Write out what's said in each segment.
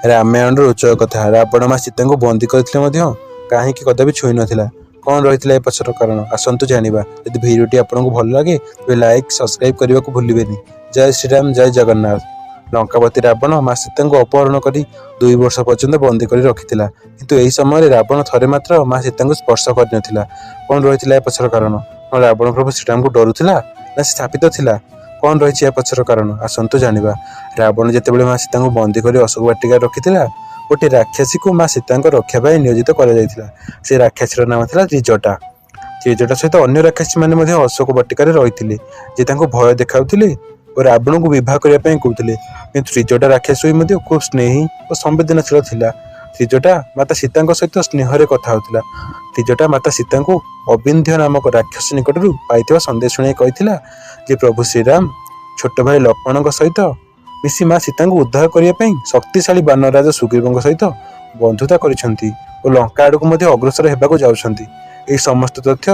ରାମାୟଣର ରୋଚକ କଥା, ରାବଣ ମା ସୀତାଙ୍କୁ ବନ୍ଦୀ କରିଥିଲେ ମଧ୍ୟ କାହିଁକି କଦାପି ଛୁଇଁ ନଥିଲା? କ'ଣ ରହିଥିଲା ଏ ପଛର କାରଣ? ଆସନ୍ତୁ ଜାଣିବା। ଯଦି ଭିଡ଼ିଓଟି ଆପଣଙ୍କୁ ଭଲ ଲାଗେ, ତେବେ ଲାଇକ୍, ସବସ୍କ୍ରାଇବ୍ କରିବାକୁ ଭୁଲିବେନି। ଜୟ ଶ୍ରୀରାମ, ଜୟ ଜଗନ୍ନାଥ। ଲଙ୍କାପତି ରାବଣ ମା ସୀତାଙ୍କୁ ଅପହରଣ କରି 2 ବର୍ଷ ପର୍ଯ୍ୟନ୍ତ ବନ୍ଦୀ କରି ରଖିଥିଲା। କିନ୍ତୁ ଏହି ସମୟରେ ରାବଣ ଥରେ ମାତ୍ର ମା ସୀତାଙ୍କୁ ସ୍ପର୍ଶ କରିନଥିଲା। କ'ଣ ରହିଥିଲା ଏ ପଛର କାରଣ? କ'ଣ ରାବଣ ପ୍ରଭୁ ଶ୍ରୀରାମଙ୍କୁ ଡରୁଥିଲା ନା ସେ ଶାପିତ ଥିଲା? କ'ଣ ରହିଛି ଏହା ପଛର କାରଣ? ଆସନ୍ତୁ ଜାଣିବା। ରାବଣ ଯେତେବେଳେ ମା ସୀତାଙ୍କୁ ବନ୍ଦୀ କରି ଅଶୋକ ବାଟିକାରେ ରଖିଥିଲା, ଗୋଟିଏ ରାକ୍ଷସୀକୁ ମା ସୀତାଙ୍କ ରକ୍ଷା ପାଇଁ ନିୟୋଜିତ କରାଯାଇଥିଲା। ସେ ରାକ୍ଷସୀର ନାମ ଥିଲା ତ୍ରିଜଟା। ତ୍ରିଜଟା ସହିତ ଅନ୍ୟ ରାକ୍ଷସୀମାନେ ମଧ୍ୟ ଅଶୋକ ବାଟିକାରେ ରହିଥିଲେ, ଯେ ତାଙ୍କୁ ଭୟ ଦେଖାଉଥିଲେ ଓ ରାବଣକୁ ବିବାହ କରିବା ପାଇଁ କହୁଥିଲେ। କିନ୍ତୁ ତ୍ରିଜଟା ରାକ୍ଷସୀ ହୋଇ ମଧ୍ୟ ଖୁବ୍ ସ୍ନେହୀ ଓ ସମ୍ବେଦନଶୀଳ ଥିଲା। ତ୍ରିଜଟା ମାତା ସୀତାଙ୍କ ସହିତ ସ୍ନେହରେ କଥା ହେଉଥିଲା। ତ୍ରିଜଟା ମାତା ସୀତାଙ୍କୁ ଅବିନ୍ଧ୍ୟ ନାମକ ରାକ୍ଷସ ନିକଟରୁ ପାଇଥିବା ସନ୍ଦେଶ ଶୁଣାଇ କହିଥିଲା ଯେ ପ୍ରଭୁ ଶ୍ରୀରାମ ଛୋଟ ଭାଇ ଲକ୍ଷ୍ମଣଙ୍କ ସହିତ ମିଶି ମା ସୀତାଙ୍କୁ ଉଦ୍ଧାର କରିବା ପାଇଁ ଶକ୍ତିଶାଳୀ ବାନରରାଜ ସୁଗ୍ରୀବଙ୍କ ସହିତ ବନ୍ଧୁତା କରିଛନ୍ତି ଓ ଲଙ୍କା ଆଡ଼କୁ ମଧ୍ୟ ଅଗ୍ରସର ହେବାକୁ ଯାଉଛନ୍ତି। ଏହି ସମସ୍ତ ତଥ୍ୟ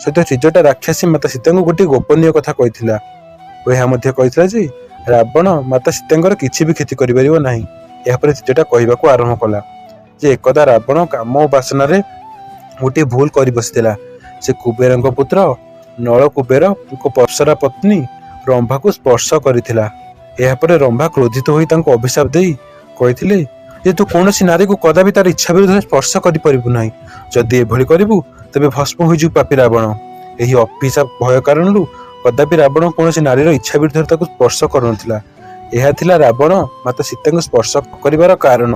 ସହିତ ତ୍ରିଜଟା ରାକ୍ଷସୀ ମାତା ସୀତାଙ୍କୁ ଗୋଟିଏ ଗୋପନୀୟ କଥା କହିଥିଲା ଓ ଏହା ମଧ୍ୟ କହିଥିଲା ଯେ ରାବଣ ମାତା ସୀତାଙ୍କର କିଛି ବି କ୍ଷତି କରିପାରିବ ନାହିଁ। ଏହାପରେ ତ୍ରିଜଟା କହିବାକୁ ଆରମ୍ଭ କଲା ଯେ ଏକଦା ରାବଣ କାମ ଓ ବାସନାରେ ଗୋଟିଏ ଭୁଲ କରି ବସିଥିଲା। ସେ କୁବେରଙ୍କ ପୁତ୍ର ନଳ କୁବେରଙ୍କ ଅପ୍ସରା ପତ୍ନୀ ରମ୍ଭାକୁ ସ୍ପର୍ଶ କରିଥିଲା। ଏହାପରେ ରମ୍ଭା କ୍ରୋଧିତ ହୋଇ ତାଙ୍କୁ ଅଭିଶାପ ଦେଇ କହିଥିଲେ ଯେ ତୁ କୌଣସି ନାରୀକୁ କଦାପି ତାର ଇଚ୍ଛା ବିରୁଦ୍ଧରେ ସ୍ପର୍ଶ କରିପାରିବୁ ନାହିଁ। ଯଦି ଏଭଳି କରିବୁ, ତେବେ ଭସ୍ମ ହୋଇଯିବୁ ପାପୀ ରାବଣ। ଏହି ଅଭିଶାପ ଭୟ କାରଣରୁ କଦାପି ରାବଣ କୌଣସି ନାରୀର ଇଚ୍ଛା ବିରୁଦ୍ଧରେ ତାକୁ ସ୍ପର୍ଶ କରୁନଥିଲା। ଏହା ଥିଲା ରାବଣ ମାତା ସୀତାଙ୍କୁ ସ୍ପର୍ଶ କରିବାର କାରଣ।